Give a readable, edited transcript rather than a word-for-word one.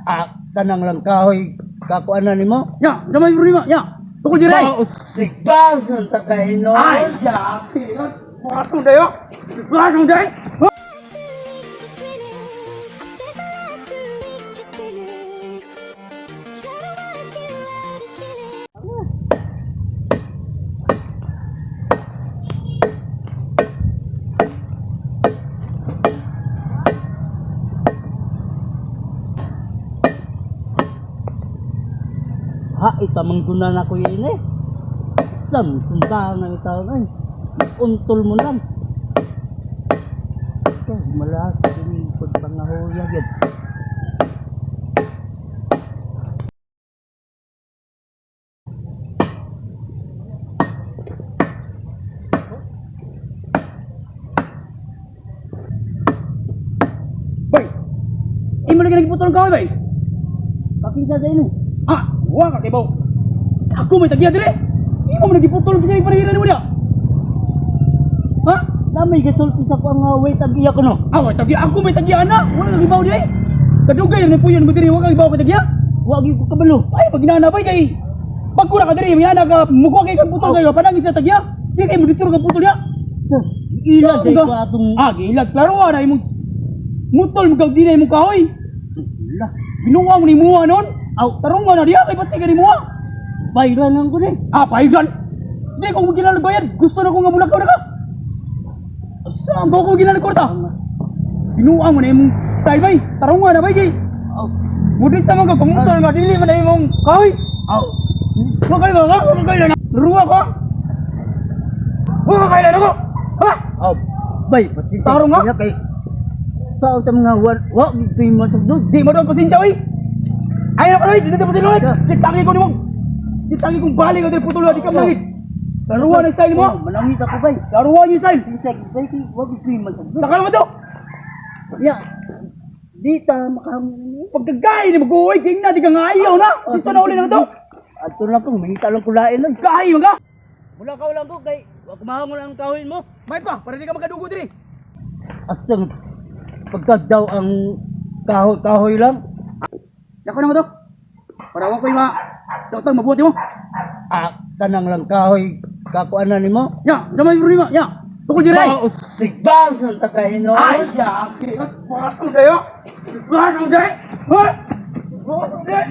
Ah, kanang lang kahoy kakuanan nimo. Nya, sa may problema. Nya. Tukod diri. Sigbas ng takahino. Ay, ya. Bukas dayo. Bukas dayo. Just grinning. I spent the last 2 weeks just grinning. Trying to work you out is killing. Ha, itamang guna na ko yun eh. Sam, suntahan ng itaon ay. Untol mo lang. Ito, malas yung pagpangahoya yun. Bay. Imo lagi nagputol ang kahoy, bay. Pakinsa sa inyo. Ah, wa ka kibaw. Ako may tagya dire. Imo man nagiputol kinsa may panahira nimo diya. Ha? Damay gasulti sa ko ang weight ang iya ko no. Ah, may tagya ako may tagya na. Wala ka kibaw diay. Kadugay na puyon mo diri wa ka kibaw kay tagya. Wag ko kabalo. Ay pag ginana bay kay pagkura ka diri may ana ka mukuha kay kag putol kayo panangit sa tagya. Di kay mo dito ka putol diya. Sus, Ila day Saan ko ka? atong Ah, giilad klaro na imong mutol mo kag dinay imong kahoy. la. Binuwa mo ni muha nun. Aw, Tarong nga na diya kay pati ka ni muha. bayran lang ko ni. Ah, pahigan. Di ko magkinahanglan bayad. Gusto na ko nga mulakaw na ka. Saan ba ako magkinahanglan kwarta? Binuang mo na imong style bay. Tarong nga na bay kay. Aw, Mudit sa mga kumutol nga dili man na imong kahoy. aw. Wa kayo ba? Wa kayo na. Ruwa ko. Wa kayo na ko. Ha? Aw, bay pasensya. Tarong nga. Kaya kay sa utang nga wa wa gyud masugdod. Di mo doon pasensya oy. Ay na oy, dili ta pasensya. Kitangi ko nimo. Kitangi kong balik ko dili putol di ka mangit. Laruan na style mo. Oh, manangit ako bay. Laruan yung style. Pasensya gid bay kay wa gyud masugdod. Takal mo to. Ya. Di ta makahamon ni. Pagkagay ni mag-uwi, king na, di ka nga ayaw na. Dito na uli na to. Ato lang ko mahita lang kulain lang. Gahi mo ka. Mula ka lang ko kay wa kumahangon ang kahoy mo. May pa, para di ka magkadugo diri. Asang pagkadaw ang kahoy-kahoy lang. Dako na mo to. Para wa ko'y ma... Daotang mabuti mo. Ah, kanang lang kahoy kakuanan nimo. Ya, sa may problema. Ya, tukod diri. Sigbas ng takahino. Ay, ya. Bukas mo dayo. Bukas mo dayo. Ha? Bukas mo dayo.